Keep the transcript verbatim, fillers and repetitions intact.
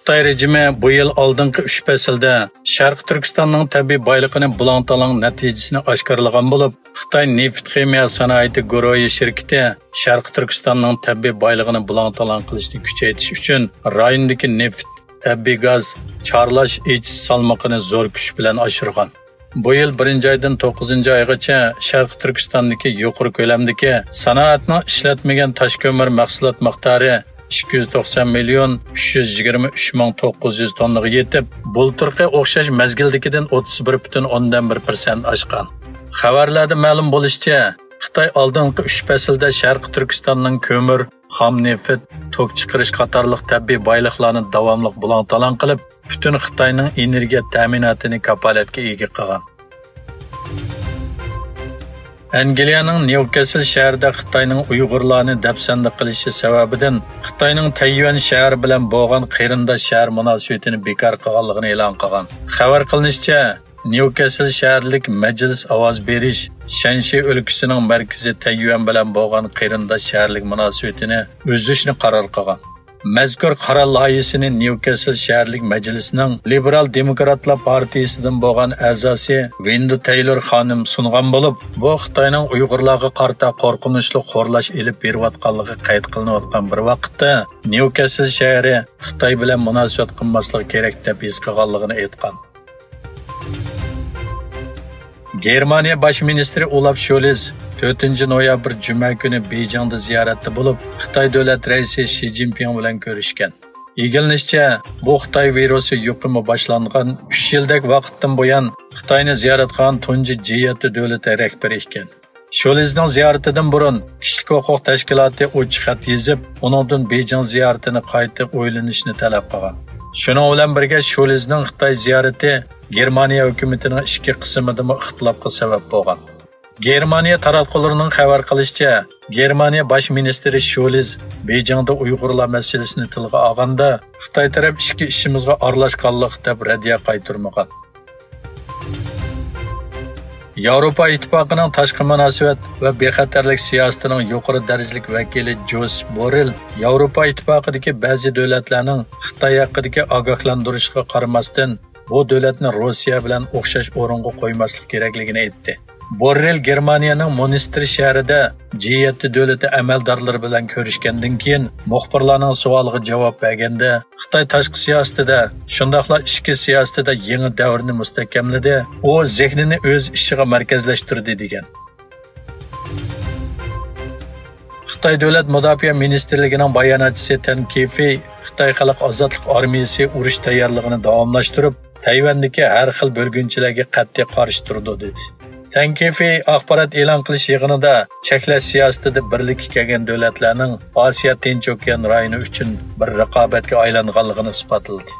خىتاي رېجىمى بۇ يىل ئالدىنقى ئۈچ پەسىلدە شەرقىي تۈركىستاننىڭ تەبىئىي بايلىقىنى بۇلاڭ-تالاڭ نەتىجىسىنى ئاشكارىلىغان بولۇپ، خىتاي نېفىت خىمىيە سانائىتى گۇرۇھى شىركىتى شەرقىي تۈركىستاننىڭ تەبىئىي بايلىقىنى بۇلاڭ-تالاڭ قىلىشنى كۈچەيتىش ئۈچۈن رايوندىكى نېفىت، تەبىئىي گاز، چارلاش، ئېچىش سالمىقىنى زور كۈچ بىلەن ئاشۇرغان. بۇ يىل بىرىنچى ئايدىن توققۇزىنچى ئايغىچە شەرقىي تۈركىستاندىكى يۇقىرى كۆلەمدىكى سانائەتنىڭ ئىشلەتمىگەن تاش كۆمۈر مەھسۇلات مىقدارى ئىككى يۈز توقسان مىليون ئۈچ يۈز يىگىرمە ئۈچ مىڭ توققۇز يۈز توننىغا يېتىپ، بۇلتۇرقى ئوخشاش مەزگىلدىكىدىن ئوتتۇز بىر پۈتۈن ئوندىن بىر پىرسەنت ئاشقان. خەۋەرلەردە مەلۇم بولۇشىچە، خىتاي ئالدىنقى ئۈچ پەسىلدە شەرقىي تۈركىستاننىڭ كۆمۈر، خام نېفىت، توك چىقىرىش قاتارلىق تەبىئىي بايلىقلارنى داۋاملىق بۇلاڭ-تالاڭ قىلىپ، پۈتۈن خىتاينىڭ ئېنېرگىيە تەمىناتىنى كاپالەتكە ئىگە قىلغان. ئەنگلىيەنىڭ نيۇكاسل شەھىرىدە خىتاينىڭ ئۇيغۇرلارنى دەپسەندە قىلىشى سەۋەبىدىن خىتاينىڭ تەييۈەن شەھىرى بىلەن بولغان قېرىنداش شەھەر مۇناسىۋىتىنى بىكار قىلغانلىقىنى ئېلان قىلغان. خەۋەر قىلىنىشىچە، نيۇكاسل شەھەرلىك مەجلىس ئاۋاز بېرىش شەنشى ئۆلكىسىنىڭ مەركىزى تەييۈەن بىلەن بولغان قېرىنداش شەھەرلىك مۇناسىۋىتىنى ئۈزۈشنى قارار قىلغان. مەزكۇر قارار لايىھىسىنى نيۇكاسل شەھەرلىك مەجلىسىنىڭ لىبېرال دېموكراتلار پارتىيىسىدىن بولغان ئەزاسى ۋىندا تەيلور خانىم سۇنغان بولۇپ، بۇ خىتاينىڭ ئۇيغۇرلارغا قارىتا قورقۇنچلۇق خورلاش ئېلىپ بېرىۋاتقانلىقى قەيت قىلىنىۋاتقان بىر ۋاقىتتا، نيۇكاسل شەھىرى خىتاي بىلەن مۇناسىۋەت قىلماسلىقى كېرەك دەپ ھېس قىلغانلىقىنى ئېيتقان. گېرمانىيە باش مىنىستىرى ئولاف شولز تۆتىنچى نويابىر جۈمە كۈنى بېيجىڭدا زىيارەتتە بولۇپ، خىتاي دۆلەت رەئىسى شى جىنپىڭ بىلەن كۆرۈشكەن. ئىگىلىنىشىچە، بۇ خىتاي ۋىرۇسى يۇقۇمى باشلانغان ئۈچ يىلدەك ۋاقىتتىن بۇيان خىتاينى زىيارەت قىلغان تۇنجى جى يەتتە دۆلىتى رەھبىرى ئىكەن. شولزنىڭ زىيارىتىدىن بۇرۇن كىشىلىك ھوقۇق تەشكىلاتى ئوچۇق خەت يېزىپ، ئۇنىڭدىن بېيجىڭ زىيارىتىنى قايتا ئويلىنىشنى تەلەپ قىلغان. شۇنىڭ بىلەن بىرگە، شولزنىڭ خىتاي زىيارىتى گېرمانىيە ھۆكۈمىتىنىڭ ئىچكى قىسىمىدىمۇ ئىختىلاپقا سەۋەب بولغان. گېرمانىيە تاراتقۇلىرىنىڭ خەۋەر قىلىشىچە، گېرمانىيە باش مىنىستىرى شولز بېيجىڭدا ئۇيغۇرلار مەسىلىسىنى تىلغا ئالغاندا، خىتاي تەرەپ ئىچكى ئىشىمىزغا ئارىلاشقانلىق دەپ رەددىيە قايتۇرمىغان. ياۋروپا ئىتتىپاقىنىڭ تاشقى مۇناسىۋەت ۋە بىخەتەرلىك سىياسىتىنىڭ يۇقىرى دەرىجىلىك ۋەكىلى جوسېپ بوررېل ياۋروپا ئىتتىپاقىدىكى بەزى دۆلەتلەرنىڭ خىتاي ھەققىدىكى ئاگاھلاندۇرۇشىغا قارىماستىن، بۇ دۆلەتنى روسىيە بىلەن ئوخشاش ئورۇنغا قويماسلىق كېرەكلىكىنى ئېيتتى. بوررېل گېرمانىيەنىڭ مۇنستېر شەھىرىدە جى يەتتە دۆلىتى ئەمەلدارلىرى بىلەن كۆرۈشكەندىن كېيىن، مۇخبىرلارنىڭ سوئالىغا جاۋاب بەرگەندە، خىتاي تاشقى سىياسىتىدە، شۇنداقلا ئىچكى سىياسىتىدە يېڭى دەۋرنى مۇستەھكەملىدى. ئۇ زېھنىنى ئۆز ئىشىغا مەركەزلەشتۈردى، دېگەن. خىتاي دۆلەت مۇداپىئە مىنىستىرلىكىنىڭ باياناتچىسى تەن كېفېي خىتاي خەلق ئازادلىق ئارمىيىسى ئۇرۇش تەييارلىقىنى داۋاملاشتۇرۇپ، تەيۋەندىكى ھەر خىل بۆلگۈنچىلەرگە قەتئىي قارشى تۇرىدۇ، دېدى. تەن كېفېي ئاخبارات ئېلان قىلىش يىغىنىدا چەكلەش سىياسىتىدە بىرلىككە كەلگەن دۆلەتلەرنىڭ ئاسىيا تىنچ ئوكيان رايونى ئۈچۈن بىر رىقابەتكە ئايلانغانلىقىنى ئىسپاتلىدى.